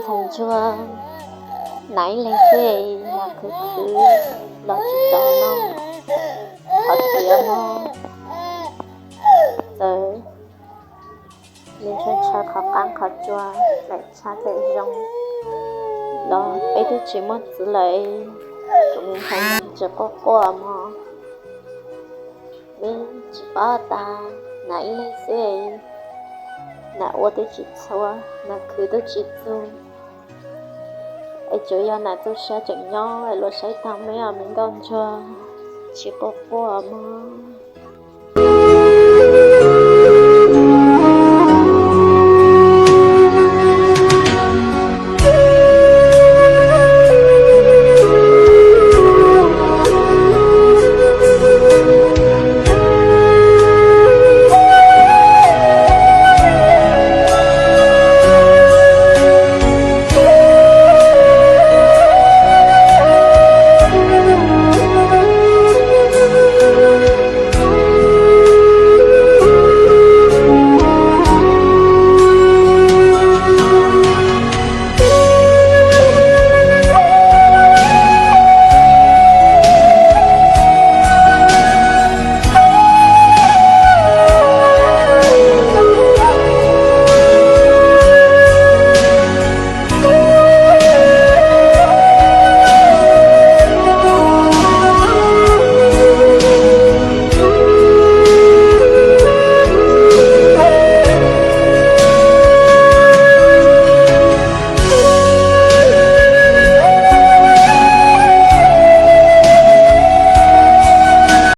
Txheem ntsuag, nas ib leeg xwb, nas khwv khwv los tsis tau noj, qhov txiav mog. Txawm nws ntshaw ntshaw qhov qab qhov tsua, daim tshab daim zoo los peb twb tsis muaj txiv lawm, tus me ntxhais tsis quaj quaj mog. Nws tsis paub tas nas ib leeg xwb, nas ua twb tsis txhua, nas khwv twb tsis txug, es tsuas yog nas tu siab tseem nyob es luag saib taug me os me nkauj ntsuag, tsis quaj quaj mog.